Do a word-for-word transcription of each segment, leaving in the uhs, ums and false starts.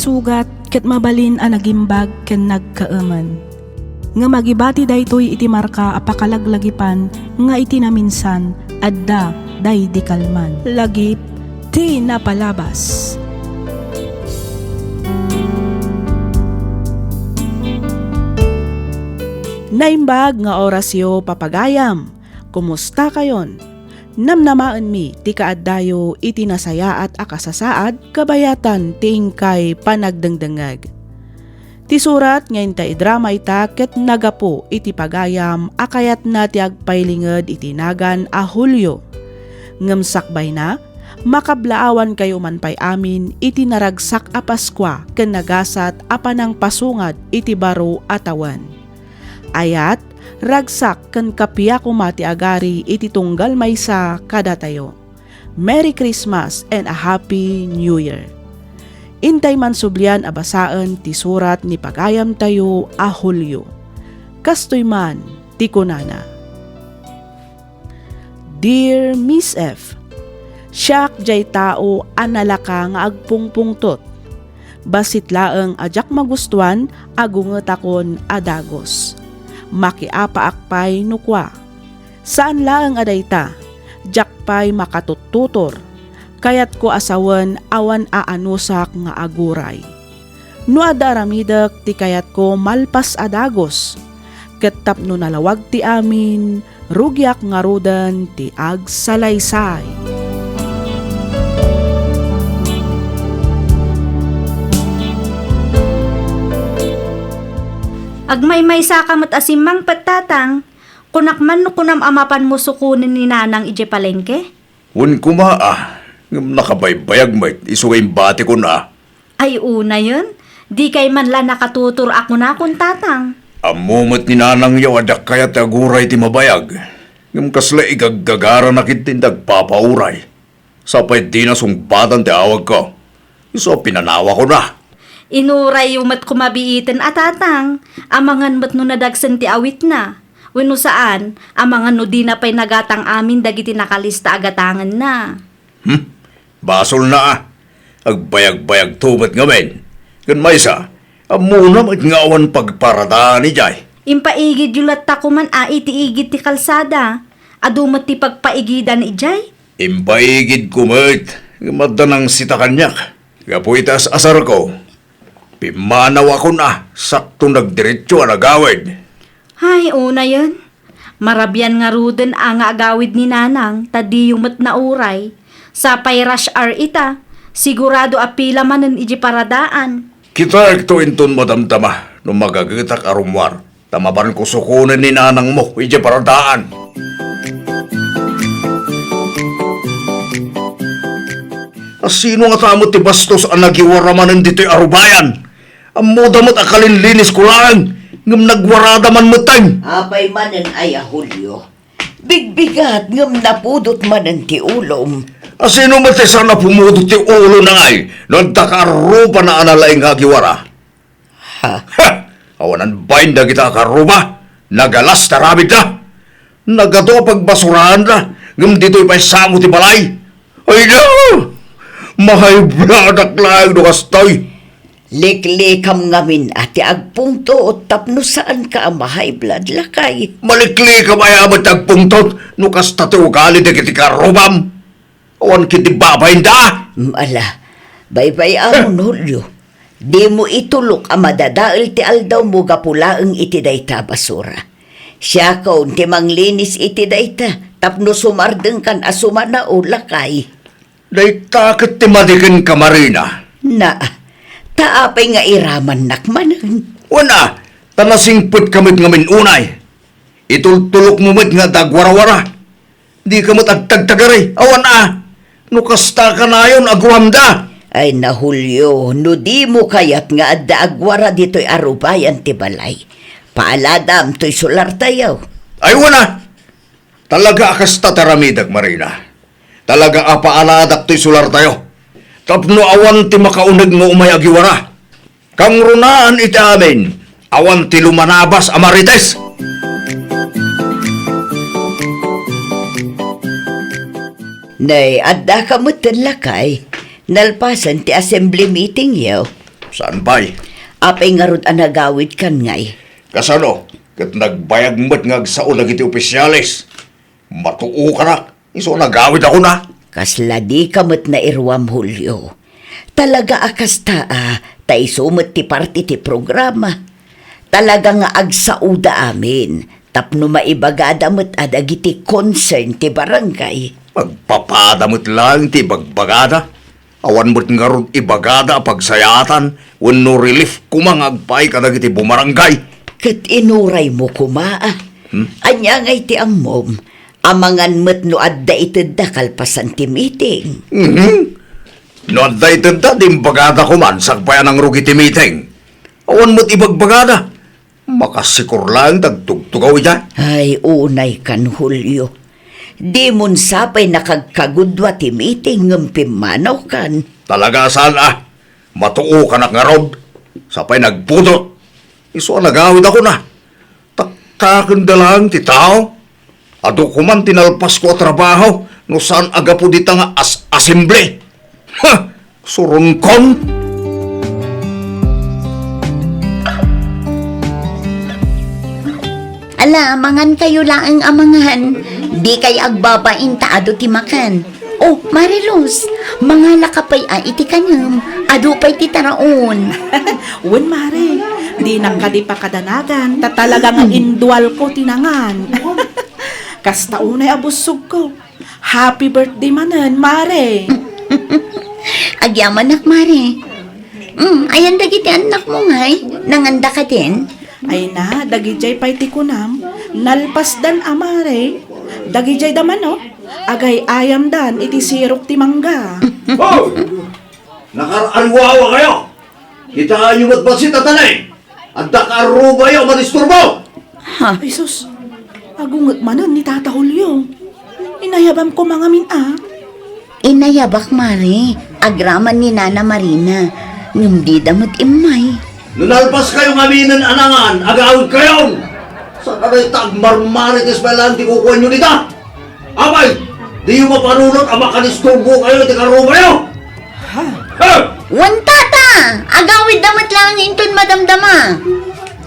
Sugat ket mabalin a nagimbag ken nagkaemen. Ngem agibati daytoy iti marka a pakalaglagipan nga iti naminsan, adda daydi kalman. Lagip ti napalabas. Naimbag nga orasyo, papagayam. Kumusta kayon? Namnamaenmi ti kaaddayo iti nasayaat a kasasaad kabayatan ti inkay panagdengdengngeg. Ti surat nga inta idrama ita ket nagapu iti pagayam a kayatna ti agpailinged iti nagan a Julio. Ngem sakbayna, makablaawankayo man pay amin iti naragsak a Paskua ken nagasat a panangpasungad iti baro a tawen. Ayat, ragsak ken kappia koma ti agari iti tunggal maysa kadatayo. Merry Christmas and a Happy New Year! Intay man sublian a basaen ti surat ni pagayamtayo a Julio. Kastoy man ti kunana, Dear Miss F, siak jay tao a nalaka nga agpungpungtot. Bassit laeng a diak magustuan a gungetakon a dagus. Makiapaak pay no kua. Saan laeng a dayta, diak pay makatuttutor. Kayatko a sawen awan aanusak nga aguray. No adda aramidek ti kayatko malpas a dagus, ket tapno nalawag ti amin, rugiak ngaruden ti agsalaysay. Agmaymaysa ka met a simmangpet, Tatang. Kunak man no kunam a mapanmo sukonen ni Nanang idiay palengke? Wen koma a, ngem nakabaybayag met isu nga imbatikon a. Ay unayen, dikay man la nakatutor a kunakon, Tatang. Ammo met ni Nanangyo a diak kayat ti aguray ti mabayag, ngem kasla igaggagaranak iti nagpapauray. Sapay dina sungbatan ti awagko. Isu a pinanawakon a. Inurayyo met koma biiten a, Tatang, amangan met no nadagsen ti awitna. Wenno saan, amangan no dina pay nagatang amin dagiti nakalista a gatangenna. Hmm, basolna a. Agbayagbayagto met ngamin. Ken maysa, ammona met nga awan pagparadaan idiay. Impaigidyo latta koman a iti igid ti kalsada. Adu met ti pagpaigidan idiay. Impaigidko met, ngem adda nangsita kaniak. Gapu iti as-asarko, pimmanawakon a sakton nagdiretso a nagawid. Hay, unayen. Marabian ngaruden a nga agawid ni Nanang ta diyo met nauray. Sapay rush hour ita, sigurado a pila manen idiay paradaan. Kitaekto inton madamdama no magagetak a rummuar. Ta mapanko sukonen ni nanangmo idiay paradaan. A sino ngata met ti bastos a nagiwara manen ditoy arubayan? Ammoda met a kalinlinisko laeng, ngem nagwarada man metten. Apay manen aya, Julio? Bigbigat ngem napudot manen ti ulom. A sino met ti saan a pumudot ti ulona ngay no adda ka arrubana a nalaing nga agiwara? Ha? Ha! Awanan bain dagita a karruba, nagalas ti aramidda. Nagadu a pagbasuraanda, ngem ditoy pay samo ti balay. Ay na! Mahaybladak laeng no kastoy. Liklikam ngamin a ti agpungtot tapno saanka a mahaybla, lakay. Maliklikam aya met ti agpungtot no kasta ti ugali dagiti karrubam? Awan ketdi babainda. Mm, ala, baybay-amon, Julio. Dimo itulok a madadael ti aldawmo gapu laeng iti dayta a basura. Siakon ti manglinis iti dayta tapno sumardengkan a sumanao, lakay. Dayta ket ti madiken ka, Marina. Na, ta apay nga iramannak manen? Wen a, ta nasingpetka met ngamin unay. Itultulokmo met nga adda agwarawara. Dika met agtagtagari, awan a. No kasta kanayon, aguamda. Ay na, Julio, no dimo kayat nga adda agwara ditoy arubayan ti balay, paaladam toy solartayo. Ay, wen a. Talaga a kasta ti aramidek, Marina. Talaga a paaladak toy solartayo. Tapno awan ti makauneg nga umay agiwara. Kangrunaan iti amin, awan ti lumanabas a marites. Nay, addaka metten, lakay. Nalpasen ti assembly meeting yo. Saan pay? Apay ngarud a nagawidkan ngay? Kasano? Ket nagbayag met nga agsao dagiti opisyales. Matuokanak, isu a nagawidakon a. Kasla dika met nairuam, Julio. Talaga a kasta a, ta isu met ti parte ti programa. Talaga nga agsaoda amin, tapno maibagada met a dagiti concern ti barangay. Magpapada met laeng ti ibagbagada. Awan met ngarud ibagada a pagsayaatan wenno relief koma nga agpaay kadagiti bumarangay. Ket inuraymo koma, a. Hmm? Ania ngay ti ammom? Amangan met no adda itedda kalpasan ti meeting. Mhm. No adda itedda, di imbagada koman sakbay a nangrugi ti meeting. Awan met ibagbagada. Makasikor laeng ti agtugtugaw idiay. Ay, unaykan, Julio. Dimon sapay nakagkagudua ti meeting ngem pimmanawkan. Talaga saan a. Matuokanak ngarud. Sapay nagpudot. Isu a nagawidakon a. Taktakenda laeng ti tao. Adu koman ti nalpasko a trabaho no saan a gapu dita nga as-, assembly. Ha! Suronkon! Ala, mangankayo laeng a mangan. Dikay agbabain ta adu ti makan. Oh, Mare Luz, mangalaka pay a iti kaniam. Adu pay ti taraon. Wen, Mare, dinak kadi pakadanagan, ta talaga nga indualko ti nangan. Kasta unay a bussogko. Happy birthday manen, Mare. Agyamanak, Mare. Mm, ayan dagiti annakmo ngay? Nanganda kadin? Ay na, dagidiay pay ti kunam, nalpasdan a, Mare. Dagidiay da man, oh. Agay-ayamdan iti sirok ti mangga. Oh! Nakar-ariwawa kayo! Kitaenyo met bassit a talay! Adda karrubayo a madisturbo! Ha? Ay sus, agunget manen ni Tata Julio. Inayabam koma ngamin a. Inayabak, Mare, agraman ni Nana Marina, ngem dida met immay. No nalpas kayo ngaminen a nangan, agawid kayon! Saan a dayta agmarmarites pay laeng ti kukuanyo dita? Apay, diyo mapanunot a makadisturbo kayo iti karrubayo? Ha? Ha? Wen, Tata! Agawidda met laeng inton madamdama.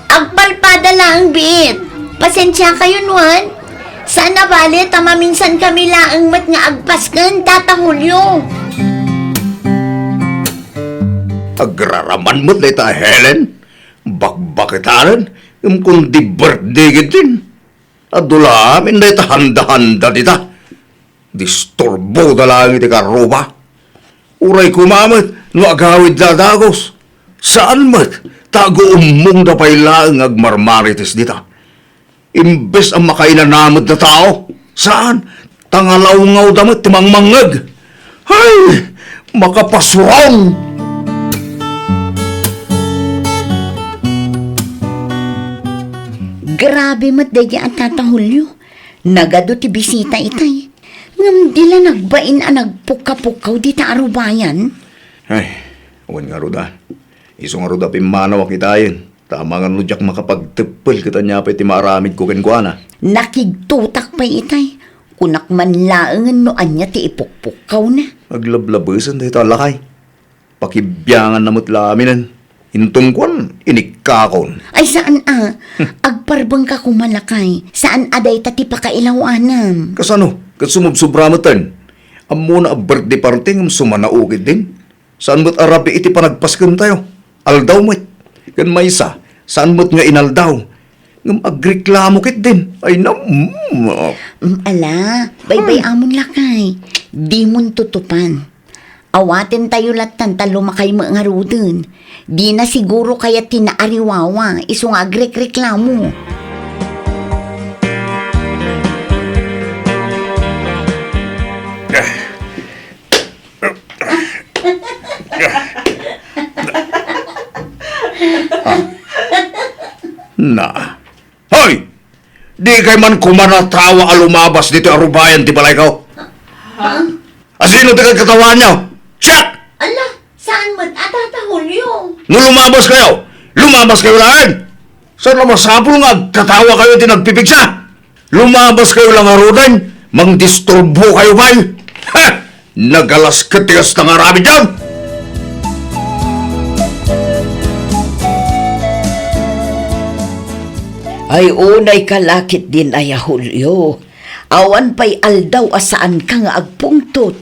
Agpalpada laeng biit. Pasensiakayon, wen. Saan a bale ta maminsankami laeng met nga agpasken, Tata Julio. Agraraman met dayta a Helen. Bakbaketanen, ngem kundi birthday ketdin. Adu laeng dayta handa-handa dita. Disturboda laeng iti karruba. Uray koma met no agawidda a dagus. Saan met, ta aguummongda pay laeng nga agmarmarites dita. Imbes a makainanamedda tao, saan, ta ngalawngaw da met ti mangmangngeg. Hay! Makapasuron! Grabe met daydi a Tata Julio. Nagadu ti bisita itay. Ngem di la nagbain a nagpukka-pukkaw dita a rubayan. Ay, awan ngarud a. Isu ngarud a pimmanawak itayen. Ta amangan no diak makapagteppel ket ania pay ti maaramidko kenkuana. Nakigtotak pay itay. Kunak man laengen no ania ti ipukpukkawna. Aglablabesen dayta a lakay. Pakibianganna met la aminen. Inton kuan, inikkakon. Ay, saan a. Hmm. Agparbengka koma, lakay. Saan a dayta ti pakailawanam. Kasano? Ket sumubsobra meten. Ammona a birthday party ngem sumanaw ketdin. Saan met a rabii iti panagpaskentayo. Aldaw met. Ken maysa, saan met nga inaldaw. Ngem agreklamo ketdin. Ay, nam-, mm, ah. Mm, ala, baybay-amon lakay. Dimon tutupan. Awatentayo lattan ta lumakay met ngaruden. Dina siguro kayat ti naariwawa, isu nga agrekreklamo. Na. Hoy! Dikay man koma natawa a lumabas ditoy arubayan ti balayko? Ha? Asino ti kagkatawaanyo? Siak! Ala, saan met a, Tata Julio? No lumabas kayo, lumabas kayo laeng! Saan a masapul nga agkatawa kayo ti nagpipigsa? Lumabas kayo la ngaruden, mangdisturbo kayo pay. Ha! Nagalas ket ti kasta nga aramidyo! Ay, unay ka lakit din aya, Julio. Awan pay aldaw a saanka nga agpungtot.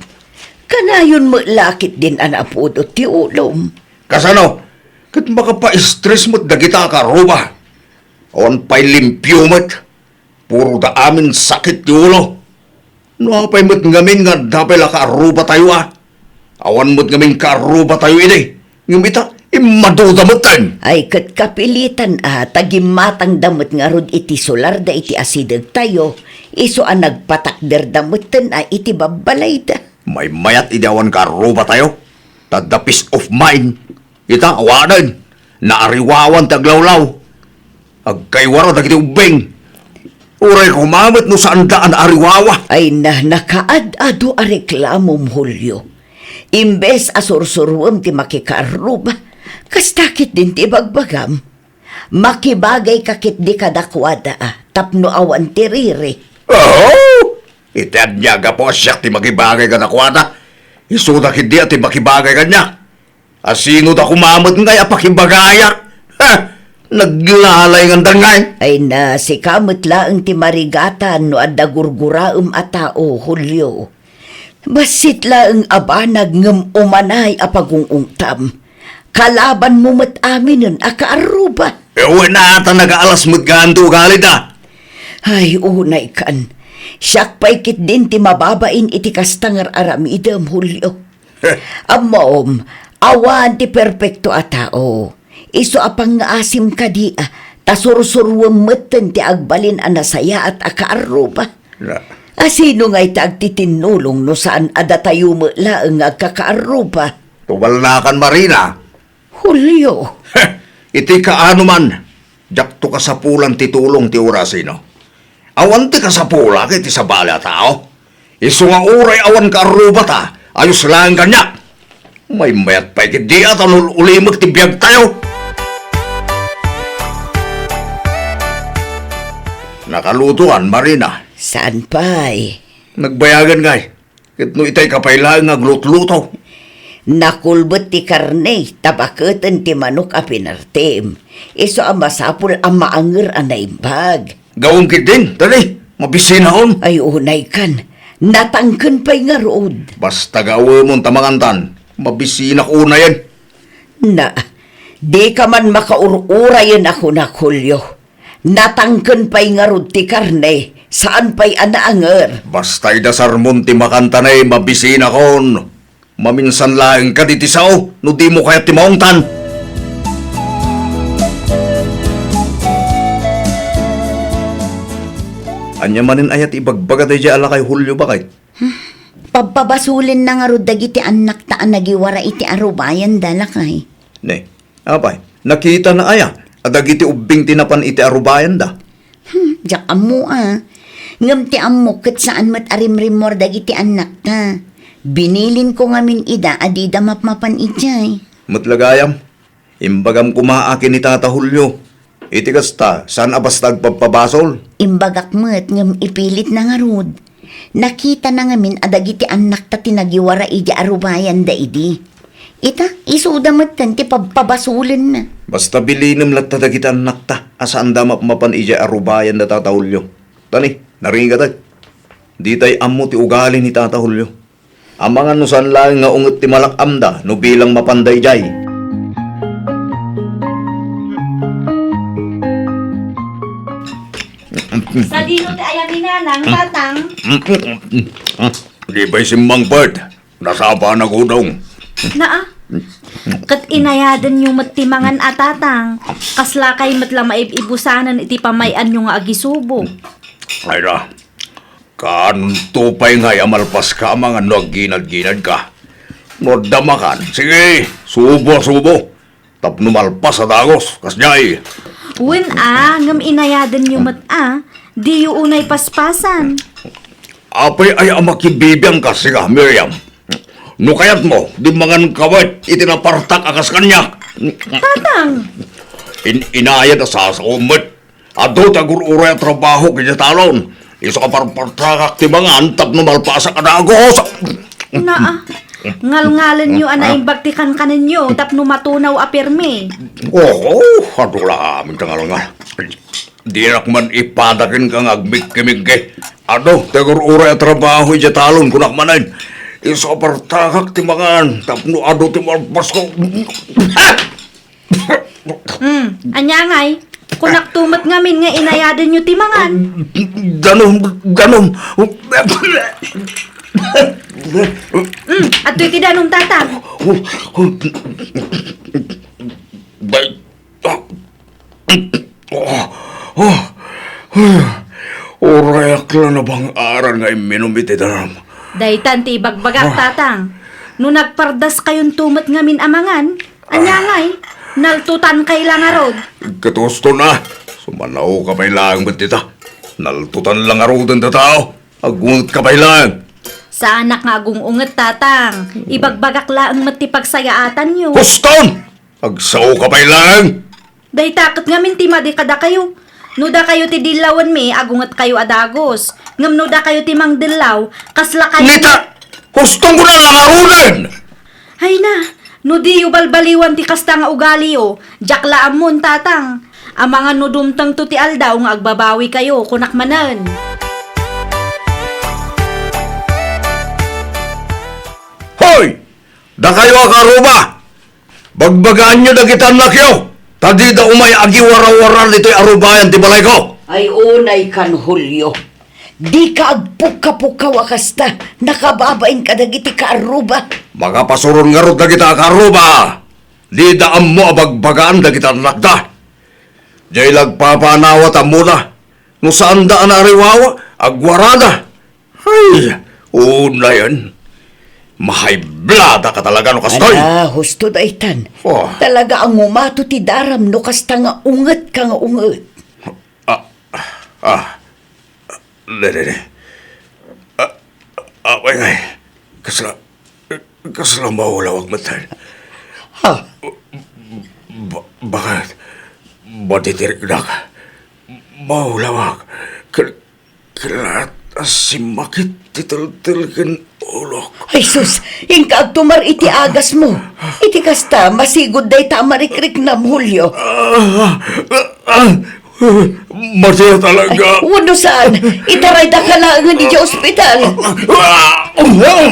Kanayon met lakit din a napudot ti ulom. Kasano? Ket makapa-stress met dagita a kaarruba. Awan pay limpio met. Puro da amin sakit ti ulo. No apay met ngamin nga adda pay la kaarrubatayo a? Awan met ngamin kaarrubatayo idi. Ngem ita, immaduda metten. Ay, ket kapilitan a, ta gimmatangda met ngarud iti solarda iti asidegtayo, isu a nagpatakderda metten a iti babbalayda. Maymayat idi awan kaarrubatayo, ta adda peace of mind. Ita, awanen, naariwawan ti aglawlaw. Agkaywara dagiti ubbing. Uray koma met no saanda a naariwawa. Ay na, nakaad-adu a reklamom, Julio. Imbes a sursuruem ti makikaarruba, kasta ketdin ti ibagbagam. Makibagayka ketdi kadakuada, a, tapno awan ti riri. Oho! Iti ania gapu a siak ti makibagay kadakuada? Isuda ketdi a ti makibagay kaniak. A sino da koma met ngay a pakibagayak? Ha! Naglalay ngandan ngay? Ay na, sika met laeng ti marigatan no adda gurguraem a tao, Julio. Bassit laeng a banag ngem umanay a pagung-ungtam. Kalabanmo met aminen a kaarruba. E, wen a, ta nagaalas met gayam ti ugalida. Ay, unay kan. Siak pay ketdin ti mababain iti kasta nga ar-aramidem, Julio. Ammom, awan ti perpekto a tao. Isu a pangngaasim kadi, a, ta sursuruem metten ti agbalin a nasayaat a kaarruba. Na. A sino ngay ti agtitinnulong no saan a datayo met laeng nga agkakaarruba? Tubalnakan, Marina. Julio. Iti kaano man, diakto kasapulan ti tulong ti urasino. Awan ti kasapulan iti sabali a tao. Isu nga uray awan kaarrubata, ayos laeng kaniak. Maymayat pay ketdi a ta nul-ulimek ti biagtayo. Nakalutoan, Marina. Saan pay? Nagbayagan ngay. Ket no itay ka pay laeng nga aglutluto? Nakulbet ti karne, ta baketen ti manok a pinartim. Isu a masapul a maanger a naimbag. Gawem ketdin, dali, mabisinaon. Ay, unay kan. Natangken pay ngarud. Basta gawemon ta mangantan, mabisinak unayen. Na, dika man makaur-urayen a kunak, Julio. Natangken pay ngarud ti karne, saan pay a naanger. Basta idasarmon ti makantanay, mabisinakon. Maminsan laeng kadi ti sao, no dimo kayat ti maungtan. Ania manen aya ti ibagbaga daydiay a lakay, Julio, baket? Pabpabasulenna ngarud dagiti annakta a nagiwara iti arubayanda, lakay. Ne, apay, nakitana aya a dagiti ubbing ti napan iti arubayanda? Hmm, diak ammo a. Ngem ti ammok ket saan met a rimrimmuar dagiti annakta. Binilinko ngamin ida a dida mapmapan idiay. Met la gayam, imbagam koma a ken ni Tata Julio. Iti kasta, saan a basta agpabpabasol. Imbagak met ngem ipilitna ngarud. Nakitana ngamin a dagiti annakta ti nagiwara idiay arubayanda idi. Ita, isuda metten ti pabpabasolenna. Basta bilinem latta dagiti annakta a saanda mapmapan idiay arubayanda, Tata Julio. Tani, narigat. Ditay ammo ti ugali ni Tata Julio. Amangan no saan laeng nga unget ti malak-amda no bilang mapanda idiay. Sadino ti ayami, Nanang, Tatang? Di pay simmangpet. Nasapa a nagudong. Naa? Ket inayadenyo met ti mangan a, Tatang. Kasla kay met la maib-ibusanen iti pamay-anyo nga agisubo. Ay na, kaanto pay ngay a malpaska a mangan no agginadginadka? No adda makan, sige, subo a subo. Tapno malpas a dagus, kasdiay. Wen a, ngem inayadenyo met a, diyo unay paspasan. Apay aya a makibibiangka, sika, Miriam? No kayatmo, di manganka met iti napartak a kas kaniak. Tatang! In-, inayad a sasaom met. Adu ti agur-uray a trabaho idiay talon. Isu a parpartakak ti mangan tapno malpasak a dagus. Naa, ngalngalenyo a naimbag ti kankanenyo tapno matunaw a pirmi. Oho, adu la amin ti ngalngal. Dinak man ipada kenka nga agmigkimigki. Adu ti agur-uray a trabaho idiay talon, kunak manen. Isupartakak ti mangan tapno adu ti malpasko. Hmm, ania ngay? Kunakto met ngamin nga inayadenyo ti mangan. Danum, danum. Hmm, adtoy ti danum, Tatang. Bay-, ah, oh, oh, urayak la nabang-aran nga imminum iti danum. Daytan ti ibagbagak, Tatang. No nagpardaskayonto met ngamin a mangan, ania ngay? Naltotankay la ngarud. Ket husto na. Sumanaoka pay laeng met dita. Naltotan la ngaruden ti tao. Agungetka pay laeng. Saanak nga agung-unget, Tatang. Ibagbagak laeng met ti pagsayaatanyo. Huston! Agsaoka pay laeng. Dayta ket ngamin ti madi kadakayo. No dakayo ti dillawenmi, agungetkayo a dagus. Ngem no dakayo ti mangdillaw, kaslakayo. Nita, huston ko na la ngaruden! Ay na, no diyo balbaliwan ti kasta nga ugaliyo, diak la ammon, Tatang. Amangan no dumtengto ti aldaw nga agbabawikayo, kunak manen. Hoy! Dakayo a karuba! Bagbagaanyo dagiti annakyo, ta dida umay agiwarawara ditoy arubayan ti balayko. Ay, unay kan Julio. Dika agpukkapukaw a kasta, nakababain kadagiti kaarruba. Makapasuron ngarud dagita a kaarruba. Dida ammo a bagbagaan dagiti annakda. Diay la agpapaanawat ammona. No saanda a naariwawa, agwarada. Ay, unayen. Mahayblada ka talaga no kastoy. Ala, husto daytan. Oh. Talaga a ngumato ti daram no kasta nga unget ka nga unget. Ah, ah, ne, ne, ne. Ah, ah, ay, ay. Kasla, kasla maulawag met. Ha? Ba-, bakit? Maditiriknak. Maulawag. Kel-, Ket a simmakit ti teltel ken ulok. Ay sus, inka agtumar iti agasmo. Iti kasta, masigud dayta a marikriknam, Julio. Ah, ah, ah, madi talaga. Ay, wenno saan, itaraydaka laengen idiay ospital. Ah, ah, ah.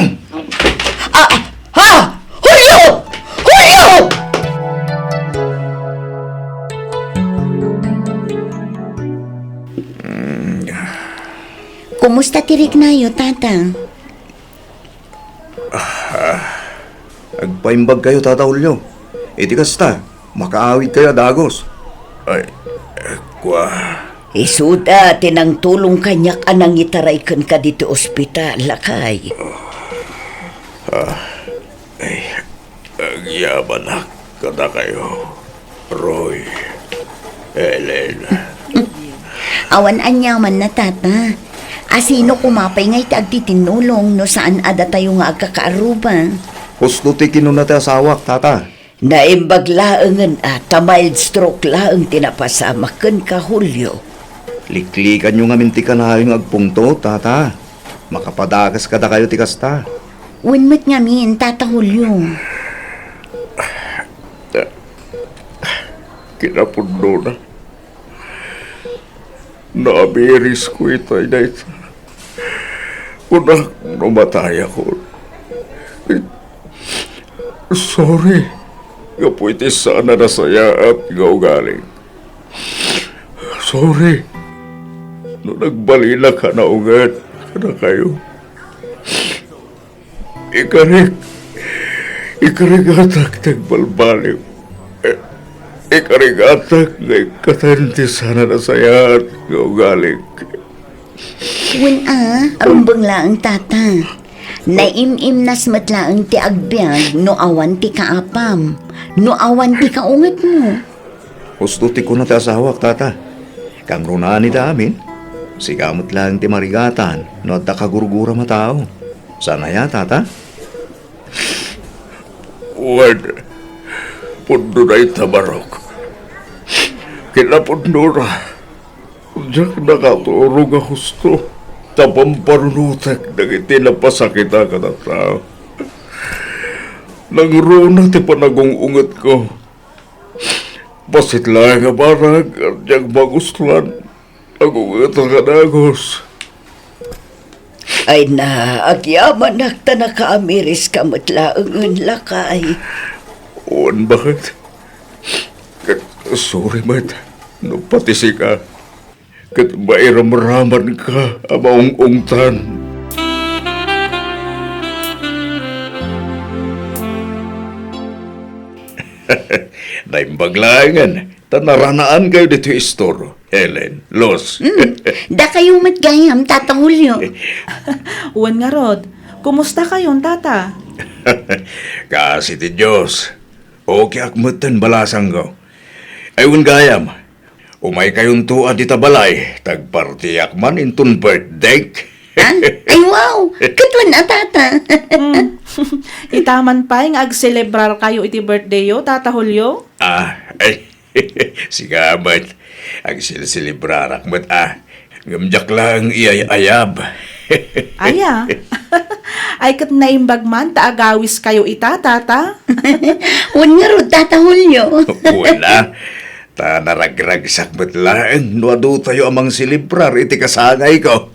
Ah, ha! Julio! Julio! Kumusta ti riknayo, Tata? Ah, agpaimbagkayo, Tata Julio. Iti kasta, makaawidkayo a dagus. Ay, kua. Isuda ti nangtulong kaniak a nangitaray kenka ditoy ospital, lakay. Ah, ay, agyamanak kadakayo, Roy, Helen. Awan aniamanna, Tata. A sino koma pay nga iti agtitinnulong no saan a datayo nga agkakaarruba? Husto ti kinuna ti asawak, Tata. Naimbag laengen a ta mild stroke laeng ti napasamak kenka, Julio. Liklikanyo ngamin ti kanayo nga agpungtot, Tata. Makapadakas kadakayo ti kasta. Wen met ngamin, Tata Julio. Kinapudnona. Naabirisko itay dayta. Kunak no matayakon. Sorry, gapu iti saan a nasayaat nga ugalik. Sorry, no nagbalinak a naunget kadakayo. Ikarik, ikarigatak ti agbalbaliw. Eh, ikarigatak nga ikkaten ti saan a nasayaat nga ugalik. Wen a, rumbeng laeng, Tata. Naim-imnas met laeng ti agbiag no awan ti kaapam, no awan ti kaungetmo. Husto ti kuna ti asawak, Tata. Kangrunaan ita amin, sika met laeng ti marigatan no adda kagurguram a tao. Saan aya, Tata? Wen, pudno dayta, Barok. Kinapudnona, diak nakaturog a husto ta pamparunotek dagiti napasakitak a tattao. Nangruna ti panagung-ungetko. Bassit laeng a barag, diak magustuan. Agungetak a dagus. Ay na, agyamanak ta nakaamiriska met laengen, lakay. Wen, baket. Ket sorry met no pati sika ket mairamramanka a maung-ungtan. Naimbag laengen ta naranaankayo ditoy istor, Helen, Luz. Mm, dakayo met gayam, Tata Julio. Wen ngarud, kumustakayon, Tata? Kaasi ti Dios, okeak metten balasangko. Ay, wen gayam, umaykayonto a dita balay, ta agpartiak man inton birthdayk. Ah? Ay, wow! Ket wen a, Tata. Mm. Ita man pay nga agselebrarkayo iti birthdayyo, Tata Julio? Ah, ay, sika met. Agsilselebrarak met, ah. Ngem diak laeng iyay-ayab. Aya? Ay, ket naimbag man ta agawiskayo ita, Tata? Wen ngarud, Tata Julio. Wen a, ta naragragsak met laeng no adutayo a mangselebrar iti kasangayko.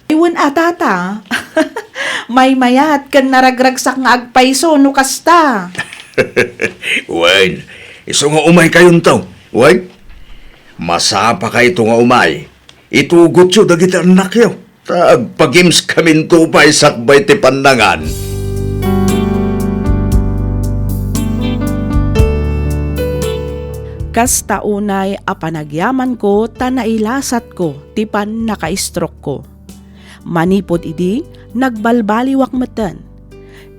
Wen a, Tata. Maymayat ken naragragsak nga agpayso no kasta. Wen, isu nga umaykayonto. Wen, masapakayto nga umay. Itugotyo dagiti annakyo. Ta agpa-games kaminto pay sakbay ti pannangan. Kasta unay a panagyamanko ta nailasatko ti pannakaistrokko. Manipud idi, nagbalbaliwak metten.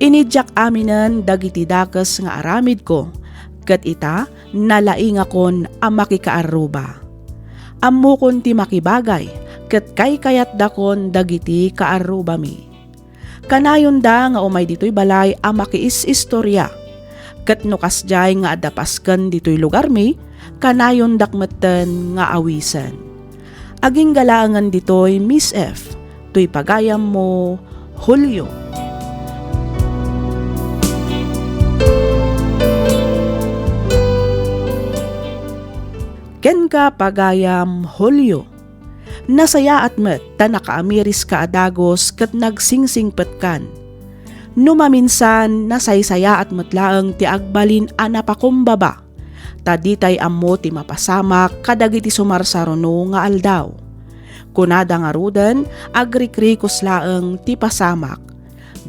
Inidiak aminen dagiti dakes nga aramidko, ket ita, nalaingakon a makikaarruba. Ammokon ti makibagay, ket kaykayatdakon dagiti kaarrubami. Kanayonda nga umay ditoy balay a makiis-istoria. Ket no kasdiay nga adda pasken ditoy lugarmi, kanayondak metten nga awisen. Agingga laengen ditoy, Miss F, toy pagayammo, Julio. Kenka, pagayam, Julio. Nasayaat met ta nakaamiriska a dagus ket nagsingsingpetkan. No maminsan, nasaysayaat met laeng ti agbalin a napakumbaba, ta ditay ammo ti mapasamak kadagiti sumarsaruno nga aldaw. Kunada ngaruden, agrikrikos laeng ti pasamak.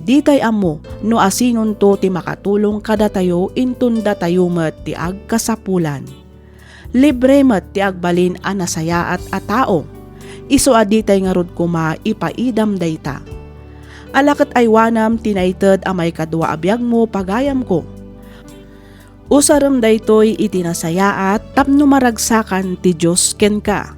Ditay ammo no asinonto ti makatulong kadatayo inton datayo met ti agkasapulan. Libre met ti agbalin a nasayaat a tao. Isu a ditay ngarud koma ipaidam dayta. Ala ket aywanam ti naited a maikadua a biagmo, pagayamko. Usarem daytoy iti nasayaat tapno maragsakan ti Dios kenka.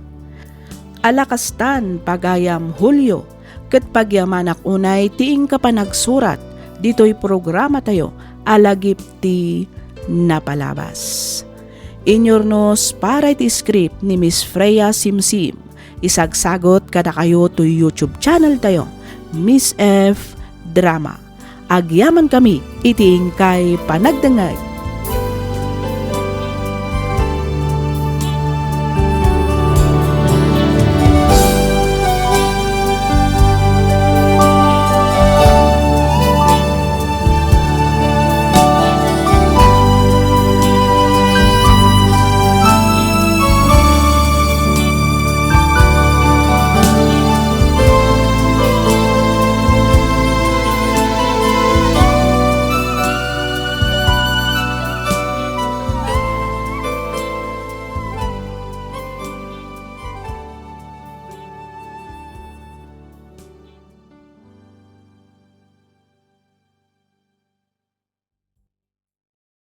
Ala kastan, pagayam Julio, ket pagyamanak unay ti inka panagsurat ditoy programatayo a Lagip ti Napalabas. Inyurnos para iti script ni Miss Freya Simsim. Isagsagot kadakayo toy YouTube channel tayo, Miss F Drama. Agyamankami iti inkay panagdengngeg.